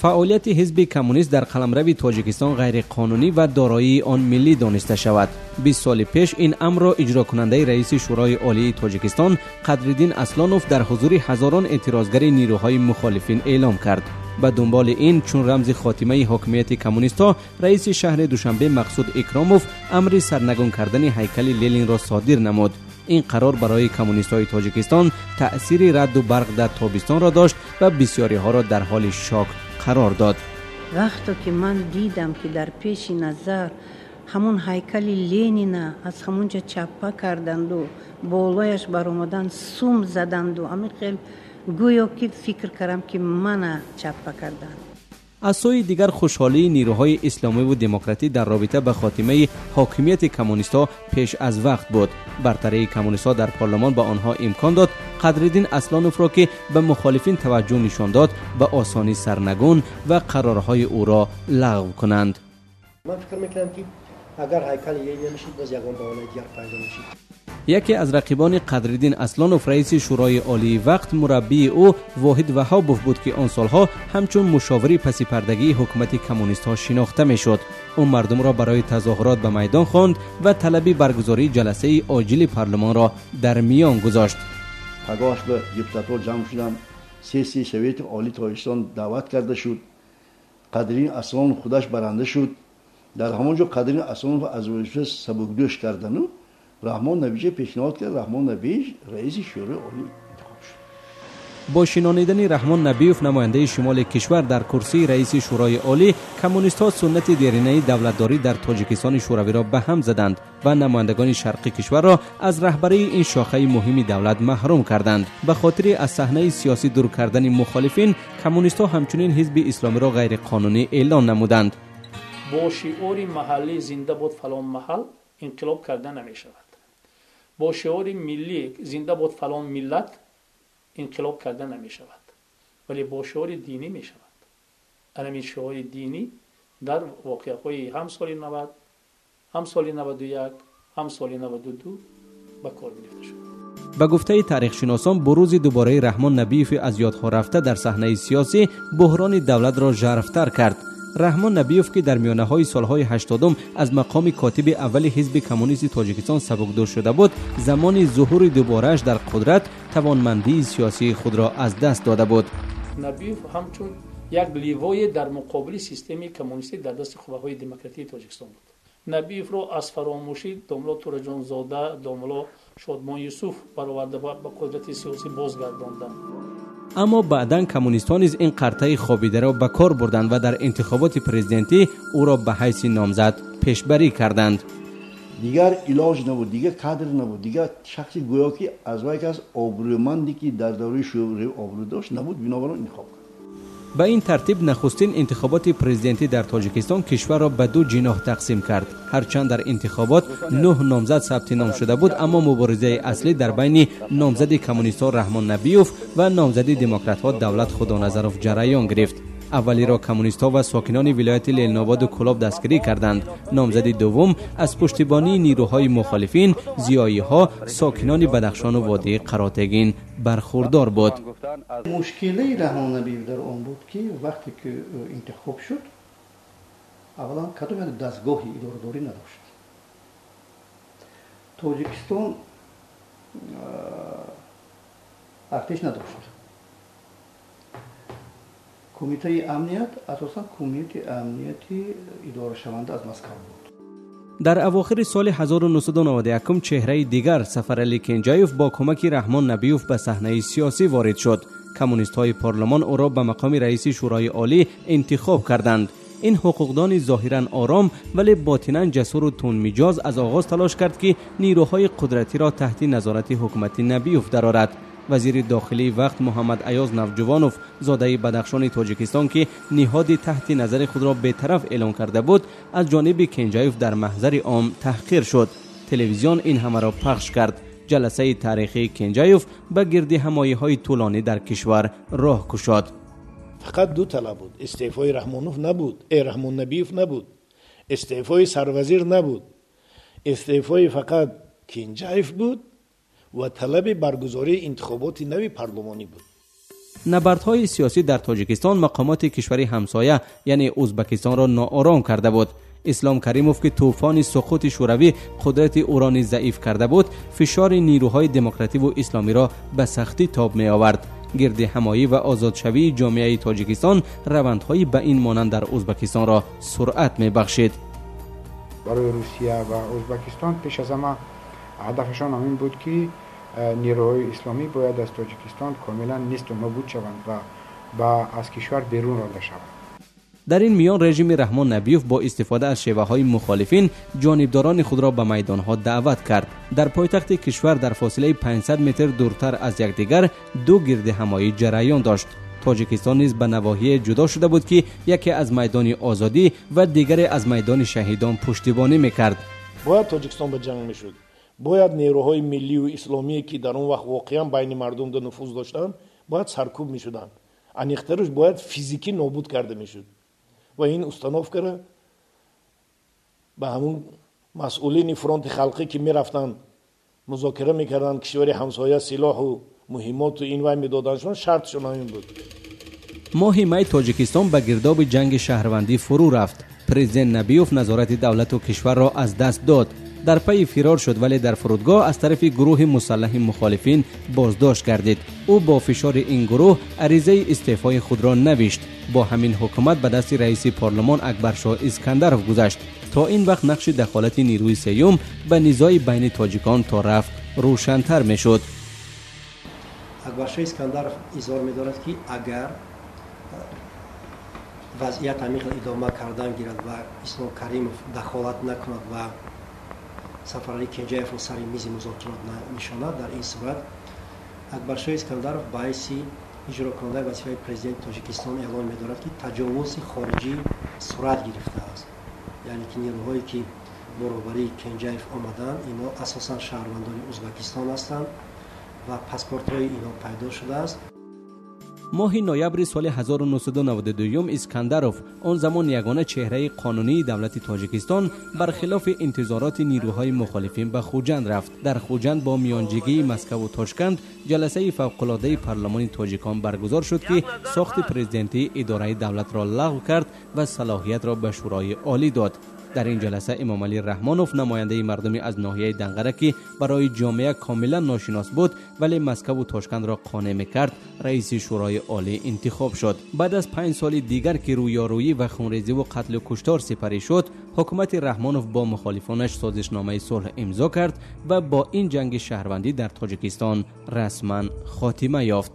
Фаъолияти ҳизби коммунист дар қаламрави Тоҷикистон ғайриқонунӣ ва дороии он миллӣ дониста шавад. 20 соли пеш ин амрро иҷрокунандаи раиси Шӯрои Олии Тоҷикистон Қадриддин Аслонов дар ҳузури ҳазорон эътирозгари нирӯҳои мухолифин эълом кард. Ба дунболи ин, чун рамзи хотимаи ҳокимияти коммунистҳо, раиси шаҳри Душанбе Мақсуд Икромов амри сарнагун кардани ҳайкали Ленинро содир намуд. Ин қарор барои коммунистҳои Тоҷикистон таъсири радду барқ дар тобистонро дошт ва бисёриҳоро дар ҳоли шок қарор дод. Вақто ки ман дидам, ки дар пеши назар ҳамун ҳайкали Ленина аз ҳамунҷа чаппа карданду, болояш баромадан сум заданду, ҳамин хел гӯё ки фикр кардам, ки мана чаппа карданд. Аз сӯи дигар, хушҳолии нирӯҳои исломиву демократӣ дар робита ба хотимаи ҳокимияти коммунистҳо пеш аз вақт буд. Бартарии коммунистҳо дар парлумон ба онҳо имкон дод Қадриддин Аслоновро, ки ба мухолифин таваҷҷӯҳ нишон дод, ба осонӣ сарнагун ва қарорҳои ӯро лағв кунанд. Ман фикр мекунам, ки агар ҳайкали Ленин намешид, боз ягон баҳонаи дигар пайдо мешид. Яке аз рақибони Қадриддин Аслонов, раиси Шӯрои Олии вақт, мураббии ӯ Воҳид Ваҳобов буд, ки он солҳо ҳамчун мушовири пасипардагии ҳукумати коммунистҳо шинохта мешуд. Ӯ мардумро барои тазоҳурот ба майдон хонд ва талаби баргузории ҷаласаи оҷили парлумонро дар миён гузошт. Пагоҳаш ба депутатҳо ҷамъ шуданд, сессияи Совети Олии Тоҷикистон даъват карда шуд. Қадриддин Аслонов худаш баранда шуд. Дар ҳамон ҷо Қадриддин Аслонов аз вазифа сабукдӯш кардану Раҳмон Набиҷа пешниҳод кард. Раҳмон Набиев раиси Шӯрои Олӣ интихоб шуд. Бо шинонидани Раҳмон Набиев, намояндаи шимоли кишвар, дар курсии раиси Шӯрои Олӣ, коммунистҳо суннати деринаи давлатдорӣ дар Тоҷикистони Шӯравиро ба ҳам заданд ва намояндагони шарқи кишварро аз раҳбарии ин шохаи муҳими давлат маҳрум карданд. Ба хотири аз саҳнаи сиёсӣ дур кардани мухолифин, коммунистҳо ҳамчунин ҳизби исломиро ғайриқонунӣ эълон намуданд. Бо шиори маҳаллӣ «Зинда бод фалон маҳал» инқилоб карда намешавад. Бо шиори миллӣ «Зинда бод фалон миллат» инқилоб карда намешавад, вале бо шиори динӣ мешавад. Анамин шиори динӣ дар воқеаҳои ҳам соли 90, ҳам соли 91, ҳам соли 92 ба кор гирифта шуд. Ба гуфтаи таърихшиносон, бурӯзи дубораи Раҳмон Набиеви аз ёдҳо рафта дар саҳнаи сиёсӣ буҳрони давлатро жарфтар кард. Раҳмон Набиев, ки дар миёнаҳои солҳои 80-ум аз мақоми котиби аввали ҳизби коммунисти Тоҷикистон сабукдӯш шуда буд, замони зуҳури дуборааш дар қудрат тавонмандии сиёсии худро аз даст дода буд. Набиев ҳамчун як ливое дар муқобили системаи коммунистӣ дар дасти қувваҳои демократии Тоҷикистон буд. Набиевро аз фаромӯшӣ домло Тураҷонзода, домло Шодмон Юсуф бароварда, ба қудрати сиёсӣ бозгардонданд. Аммо баъдан коммунистҳо низ ин қартаи хобидаро ба кор бурданд ва дар интихоботи президентӣ ӯро ба ҳайси номзад пешбарӣ карданд. Дигар илоҷ набуд, дигар кадр набуд, дигар шахси гӯё ки аз вай кас обрӯманде, ки дар давраи Шӯравӣ обрӯ дошт, набуд. Бинобар он интихоб кард. Ба ин тартиб, нахустин интихоботи президентӣ дар Тоҷикистон кишварро ба ду ҷиноҳ тақсим кард. Ҳарчанд дар интихобот нӯҳ номзад сабти ном шуда буд, аммо муборизаи аслӣ дар байни номзади коммунистҳо Раҳмон Набиёв ва номзади демократҳо Давлат Худоназаров ҷараён гирифт. Аввалиро коммунистҳо ва сокинони вилояти Ленинободу Кӯлоб дастгирӣ карданд. Номзади дуввум аз пуштибонии нирӯҳои мухолифин, зиёиҳо, сокинони Бадахшону водии Қаротегин бархурдор буд. Мушкилаи Раҳмон Набиев дар он буд, ки вақте ки интихоб шуд, аввалан кадом як дастгоҳи идорадорӣ надошт. Тоҷикистон артиш надошт. Кумитаи амният асосан кумитаи амнияти идорашаванда аз Москав буд. Дар авохири соли 1991 чеҳраи дигар, Сафарали Кенҷаев, бо кӯмаки Раҳмон Набиёв ба саҳнаи сиёсӣ ворид шуд. Коммунистҳои парлумон ӯро ба мақоми раиси Шӯрои Олӣ интихоб карданд. Ин ҳуқуқдони зоҳиран ором, вале ботинан ҷасуру тунмиҷоз аз оғоз талош кард, ки нирӯҳои қудратиро таҳти назорати ҳукумати Набиёв дарорад. Вазири дохилии вақт Муҳаммад Аёз Навҷувонов, зодаи Бадахшони Тоҷикистон, ки ниҳоди таҳти назари худро бетараф эълон карда буд, аз ҷониби Кенҷаев дар маҳзари ом таҳқир шуд. Телевизион ин ҳамаро пахш кард. Ҷаласаи таърихии Кенҷаев ба гирди ҳамоиҳои тӯлонӣ дар кишвар роҳ кушод. Фақат ду талаб буд: истеъфои Раҳмонов набуд, Раҳмон Набиев набуд, истеъфои сарвазир набуд, истеъфои фақат Кенҷаев буд ва талаби баргузории интихоботи нави парлумонӣ буд. Набардҳои сиёсӣ дар Тоҷикистон мақомоти кишвари ҳамсоя, яъне Ӯзбекистонро ноором карда буд. Ислом Каримов, ки тӯфони суқути Шӯравӣ қудрати ӯро низ заиф карда буд, фишори нирӯҳои демокративу исломиро ба сахтӣ тоб меовард. Гирди ҳамоӣ ва озодшавии ҷомеаи Тоҷикистон равандҳои ба ин монанд дар Ӯзбекистонро суръат мебахшид. Барои Русия ва Ӯзбекистон пеш аз ҳама ҳадафашон ҳамин буд, ки нерӯҳои исломӣ бояд аз Тоҷикистон комилан несту нобуд шаванд ва аз кишвар берун ронда шаванд. Дар ин миён режими Раҳмон Набиев бо истифода аз шеваҳои мухолифин ҷонибдорони худро ба майдонҳо даъват кард. Дар пойтахти кишвар дар фосилаи 500 метр дуртар аз якдигар ду гирди ҳамоӣ ҷараён дошт. Тоҷикистон низ ба навоҳие ҷудо шуда буд, ки яке аз майдони Озодӣ ва дигаре аз майдони Шаҳидон пуштибонӣ мекард. Бояд Тоҷикистон ба ҷанг мешуд. Бояд нерӯҳои миллию исломие, ки дар он вақт воқеан байни мардум нуфуз доштанд, бояд саркӯб мешуданд. Аниқтараш, бояд физикӣ нобуд карда мешуд. Ва ин установкаро ба ҳамун масъулини фронти халқӣ, ки мерафтанд, музокира мекарданд, кишвари ҳамсоя силоҳу муҳиммоту ин вай медоданшон, шартшон ҳамин буд. Моҳи май Тоҷикистон ба гирдоби ҷанги шаҳрвандӣ фурӯ рафт. Президент Набиёв назорати давлату кишварро аз даст дод, дар пайи фирор шуд, вале дар фурудгоҳ аз тарафи гурӯҳи мусаллаҳи мухолифин боздошт гардид. Ӯ бо фишори ин гурӯҳ аризаи истеъфои худро навишт. Бо ҳамин ҳукумат ба дасти раиси парлумон Акбаршоҳ Искандаров гузашт. То ин вақт нақши дахолати нирӯи сеюм ба низои байни тоҷикон то рафт рӯшантар мешуд. Акбаршоҳ Искандаров изҳор медорад, ки агар вазъият ҳамин хел идома кардан гирад ва Ислом Каримов дахолат накунад ва Сафаралӣ Кенҷаевро сари мизи музокирот нишонад, дар ин сурат Акбаршоҳ Искандаров ба ҳайси иҷрокунандаи вазифаи президенти Тоҷикистон эълон медорад, ки таҷовузи хориҷӣ сурат гирифтааст, яъне ки нерӯҳое, ки бо роҳбарии Кенҷаев омаданд, инҳо асосан шаҳрвандони Ӯзбекистон ҳастанд ва паспортҳои инҳо пайдо шудааст. Моҳи ноябри соли 1992 Искандаров, он замон ягона чеҳраи қонунии давлати Тоҷикистон, бархилофи интизороти нирӯҳои мухолифин ба Хуҷанд рафт. Дар Хуҷанд бо миёнҷигии Москаву Тошканд ҷаласаи фавқулодаи парлумони тоҷикон баргузор шуд, ки сохти президентии идораи давлатро лағв кард ва салоҳиятро ба Шӯрои Олӣ дод. Дар ин ҷаласа Эмомалӣ Раҳмонов, намояндаи мардуми аз ноҳияи Данғара, ки барои ҷомеа комилан ношинос буд, вале Москаву Тошкандро қонеъ мекард, раиси Шӯрои Олӣ интихоб шуд. Баъд аз 5 соли дигар, ки рӯёрӯӣ ва хунрезиву қатлу куштор сипарӣ шуд, ҳукумати Раҳмонов бо мухолифонаш созишномаи сулҳ имзо кард ва бо ин ҷанги шаҳрвандӣ дар Тоҷикистон расман хотима ёфт.